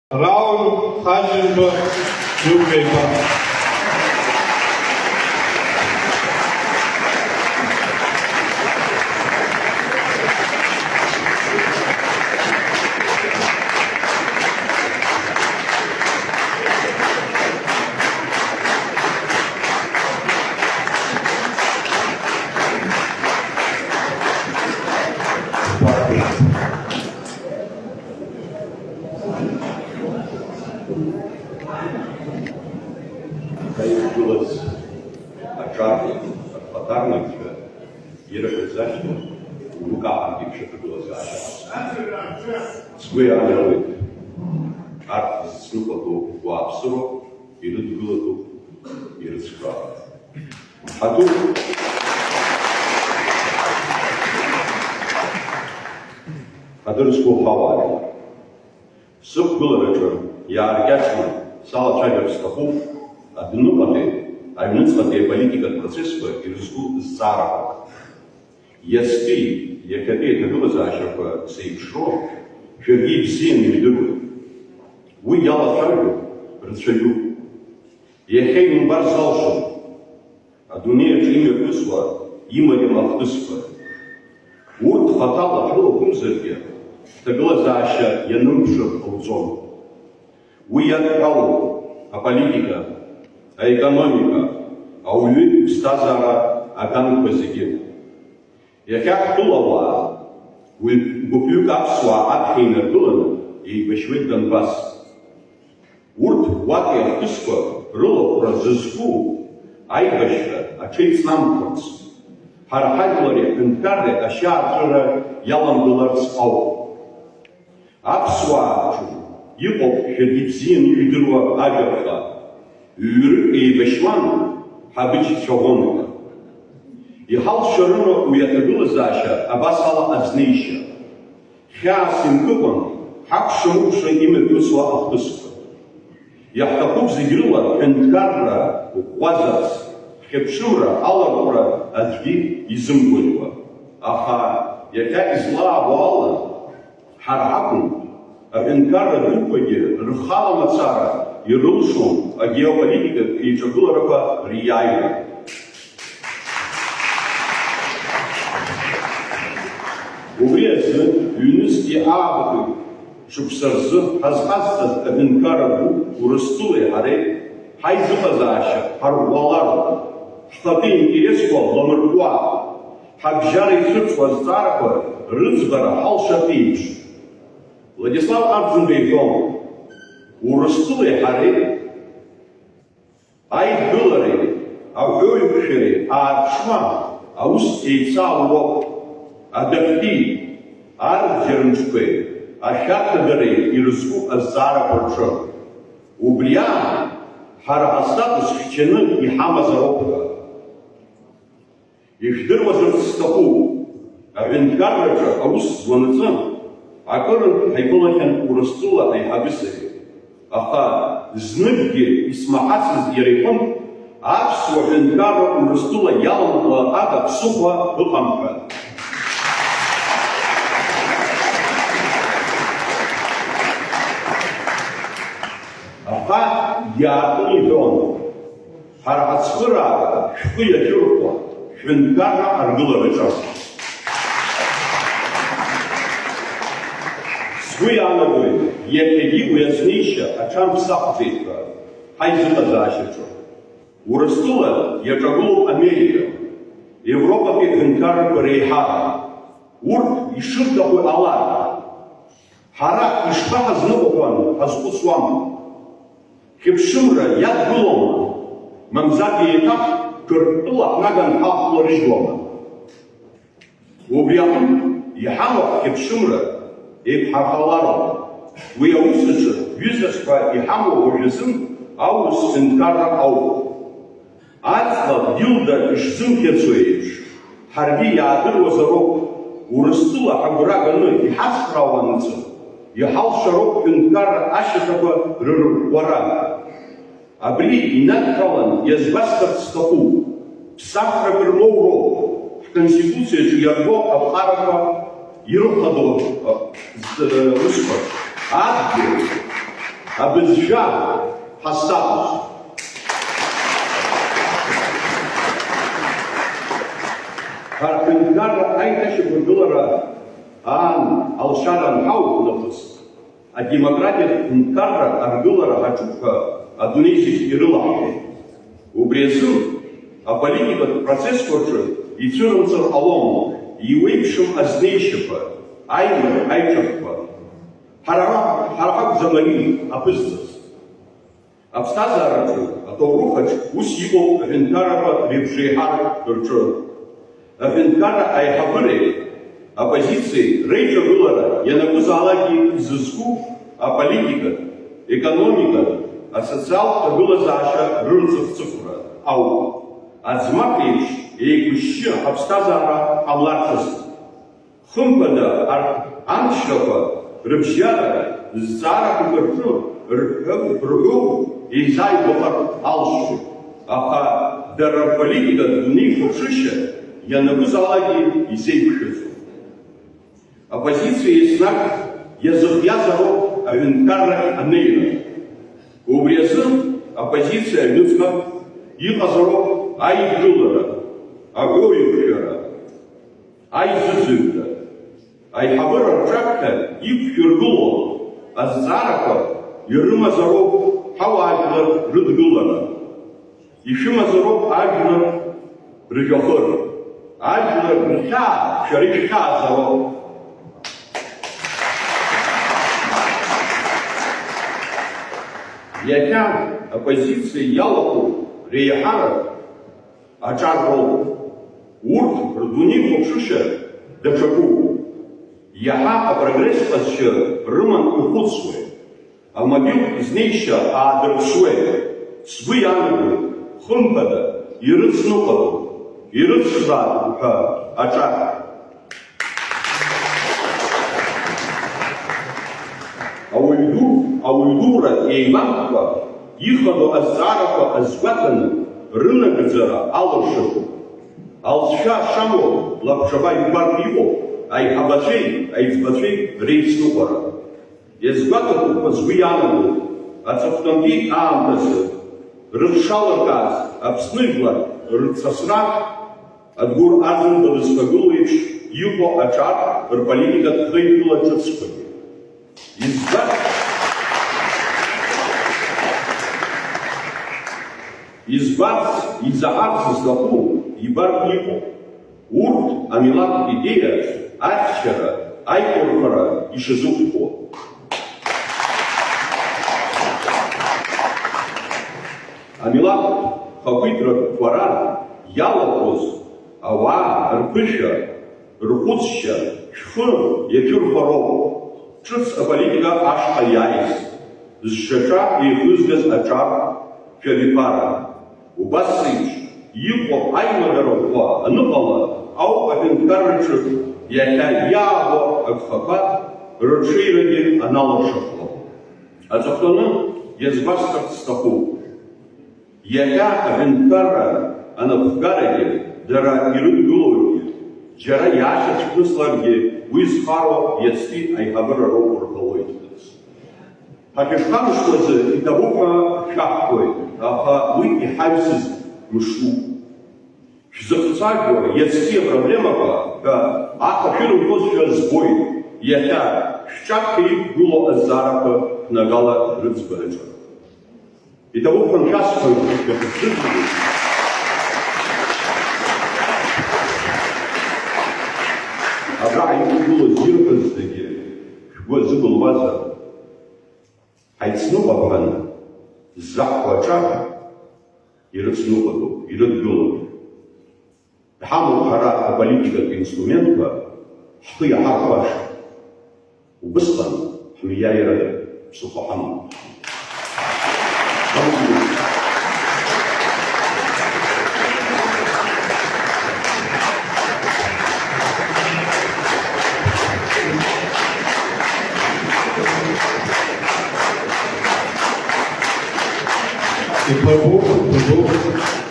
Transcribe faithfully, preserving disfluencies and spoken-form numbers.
Рауль Хаџьымба Џьуба-иԥа. Аха иқәгылаз аҿар рхаҭарнакцәа ирҳәаз ахьӡ укаҳаргьы шәаҭагылазаашьа. Сгәы иаанагоит, арҭ зыцныҟәатәу уааԥсыроуп, ирыдгылатәуп ирыцхраара. Ҳаҭыр, ҳаҭыр зқәу ҳауаажәлар, сықәгылараҿы иааркьаҿны салацәажәар сҭахуп адәныҟатәи, аҩныҵҟатәи аполитикатә процессқәа ирызку зҵаарақәак. Иацтәи, иахьатәи аҭагылазаашьақәа зеиԥшроу шәаргьы ибзианы ижәдыруеит. Уи иалацәажәо рацәаҩуп. Иахьа иумбар залшом. Адунеи аҿы имҩаԥысуа, имариам ахҭысқәа. Урҭ хаҭала ҳрылахәымзаргьы, ҳҭагылазаашьа ианымԥшыр ҟауҵом. Уи иадҳәалоуп аполитика, аекономика, ауаҩытә ԥсҭазаара аганқәа зегьы. Иахьа ҳтәылауаа, уи гәыԥҩык аԥсуаа аԥхьа инаргыланы, еибашьуеит Донбасс. Урҭ уатәи ахҭысқәа рылахәра зызку аибашьра аҽеиҵнамхырц, ҳара ҳажәлари аҳәынҭқарреи ашьаарҵәыра иаламгыларц ауп. Аԥсуаа рҿы иҟоуп шәаргьы ибзианы ижәдыруа ажәаԥҟа, ҩҩрык еибашьуан ҳабыџь цәаӷәаны. Иҳалшарыма уи аҭагылазаашьа абасала азнеишьа? Хьаас имкыкәан, ҳакәша-мыкәша имҩаԥысуа ахҭысқәа. Иаҳҭахуп зегь рыла ҳәынҭқарра ӷәӷәазарц, ҳхьыԥшымра аларҟәра аӡәгьы изымгәаӷьуа. Аха, иахьа излаабо ала, ҳара ҳакәым, аҳәынҭқарра дуқәагьы рхала мацара ирылшом агеополитикатә еиҿагыларақәа риааира. Убри азы, ҩнызқьи аахатәи шықәса рзы ҳазҟазҵаз аҳәынҭқарра ду Урыстәылеи ҳареи ҳаизыҟазаашьа ҳарӷәӷәалароуп, ҳхатәы интересқәа ламыркуа, ҳабжьара ицәырҵуа азҵаарақәа рыӡбара ҳалшартә еиԥш. Владислав Арӡынба иҳәон, Урыстәылеи ҳареи аидгылареи аҳәоуеиқәшәареи аарԥшуа аус еицаауоуп. Адәахьтәи арбџьар мҿқәеи ашәарҭадареи ирызку азҵаарақәа рҿы. Убри аан, ҳара ҳастатус хьчаны иҳамазароуп ҳәа. Ишәдыруазарц сҭахуп, аҳәынҭқарраҿы аус зуанаҵы акырынтә ҳаиԥылахьан Урыстәыла аиҳабы сареи. Аха зныкгьы исмаҳацыз иара иҟынтә аԥсуа ҳәынҭқарра Урыстәыла иаламкуа ада ԥсыхәа ыҟам ҳәа. Аха иаартны иҳәон. Ҳара ҳацхыраара шәхы иахьырхәа, шәынҭқарра аргылараҿы. Сгәы иаанагоит, иахьагьы уи азнеишьа аҽамԥсахӡеит ҳәа ҳаизыҟазаашьаҿы. Урыстәыла иаҿагылоуп Америка, Европатәи аҳәынҭқаррақәа реиҳа. Урҭ ишырҭаху ҟалар, ҳара ишԥаҳазныҟәақәан ҳазхәыцуама? Хьыԥшымра иадгылома, мамзаргьы еиҭах Ҭырқәтәыла ҳнаган ҳахәларыжьуама? Убри аҟынтә иҳамоу ҳхьыԥшымра еиқәҳархалароуп. Уи аус аҿы ҩызас ҳәа иҳамоу уажәазын аурыс ҳәынҭқарра ауп. Аҵла Гилда ишзымхьыӡо еиԥш, ҳаргьы иаадыруазароуп, Урыстәыла ҳагәра ганы иҳацхраауа анҵы, иҳалшароуп ҳәынҭқарра ашьаҭақәа рырӷәӷәара. Абри инадҳәалан иазгәасҭарц сҭахуп, ԥсахрак рмоуроуп, ҳконституциаҿы иарбоу аԥҟарақәа ирыхадоу, ы, з-, ы, усқәа, адгьыл, Абызшәа ҳастатус. Ҳарҭынхара аиҭашьақәыргылара аан алшара анҳау нахыс, адемократиатә ҳәынҭқарра аргылара ҳаҿуп ҳәа адунеи зегь ирылаҳауеит. Убри азы аполитикатә процессқәа рҿы ицәырымҵыр ҟалом иуеиԥшым азнеишьақәа, аимак, аиҿакқәа. Ҳара ҳа-, ҳара ҳакәӡам ари аԥызҵаз. Аԥсҭазаараҿы, аҭоурыхаҿ ус иҟоуп аҳәынҭқаррақәа реиԥш реиҳарак рҿы. Аҳәынҭқарра аиҳабыреи аппозициеи реиҿагылара ианакәызаалакгьы изызку аполитикатә, економикатә, асоциалтә ҭагылазаашьа рырҵыхәҵыхәра ауп. Аӡмах еиԥш еиқәышьшьы ҳаԥсҭазаара ҟамларц азы. Хымԥада, арҭ амчрақәа рыбжьара зҵаарақәак рҿы рҳәо-, рҳәоу еизааигәахар алшоит, аха дара рполитикатә дунеихәаԥшышьа ианакәызаалакгьы изеиқәшәаӡом. Аоппозициа еснагь иазыхиазароуп аҳәынҭқаррахь анеира. Убри азы аоппозициа аҩныҵҟа иҟазароуп аидгылара, аҳәоуеиқәшәара, аизыӡырҩра, аиҳабыра рҿаԥхьа иқәшәыргыло азҵаарақәа ирымазароуп ҳауаажәлар рыдгылара, ишәымазароуп ажәлар рыжәҩахыр, ажәлар рхьаа шәара ишәхьаазароуп. Иахьа аоппозициа иалахәу реиҳарак аҿар роуп. Урҭ рдунеихәаԥшышьа даҽакуп. Иаҳа апрогресс ҟазшьа рыман ихәыцуеит. Амобилтә знеишьа аадырԥшуеит. Сгәы иаанагоит, хымԥада, ирыцныҟәатәуп, ирыцхраатәуп ҳәа аҿар. Ауаҩ ду, ауаҩ дура еибамккәа, ихадоу азҵаарақәа азгәаҭаны рынагӡара алыршатәуп. Алҵшәа шамоу лабҿаба игәарҭ иҟоуп аиҳабацәеи аиҵбацәеи реицныҟәара. Иазгәаҭатәуп ҳәа сгәы иаанагоит аҵыхәтәантәи аамҭазы рыҽшалыркааз Аԥсны жәлар рцасра, Адгәыр Арӡынба дызхагылоу еиԥш иҟоу аҿар рполитикатә хеидкыла ҿыцқәагьы. Избан? Избарц, изаҳарц зҭаху ибартә иҟоуп. Урҭ амилаҭтә идеиа ахьчара, аиқәырхара ишазықәԥо. Амилаҭтә хақәиҭрақәа ран иалахәыз ауаа рԥышәа, рхәыцшьа, шәхы иацәырхароуп, ҿыц аполитика ашҟа иааиз, зшьаҿа еихызгаз аҿар шәабиԥара. Убас еиԥш иҟоу аимадара ӷәӷәа аныҟала ауп аҳәынҭқарраҿы иахьа иаабо агхақәа рырҽеирагьы аналыршахо. Аҵыхәтәаны иазгәасҭарц сҭахуп. Иахьа аҳәынҭқарра анапхгарагьы, дара ирыдгылоугьы, џьара иаашьацәхныслакгьы уи зхароу иацтәи аиҳабыра роуп рҳәалоит. Ҳахьышәхамышҭуазы иҭабуп ҳәа шәаҳҳәоит, аха уи иҳаҩсыз мшуп. Шәзыхцәажәо иацтәи апроблемақәа ҳәа аха шәырымҳәозшәа збоит, иахьа шәҿаԥхьа иқәгылоу азҵаарақәа шәнагала рыӡбараҿы. Иҭабуп ҳәа шәасҳәоит, шәыхьӡыӡоит. Абра иқәгылоз ирҳәоз зегьы шәгәы азыбылуазар? Ҳаицныҟәап ҳәа ззаҳҳәо аҿар ирыцныҟәатәуп, ирыдгылоуп. Иҳамоуп ҳара аполитикатә инструментқәа ҳхы иаҳархәаша. Убысҟан ҳмиааира ԥсыхәа ҳамам. Иҭабуп, иҭабуп.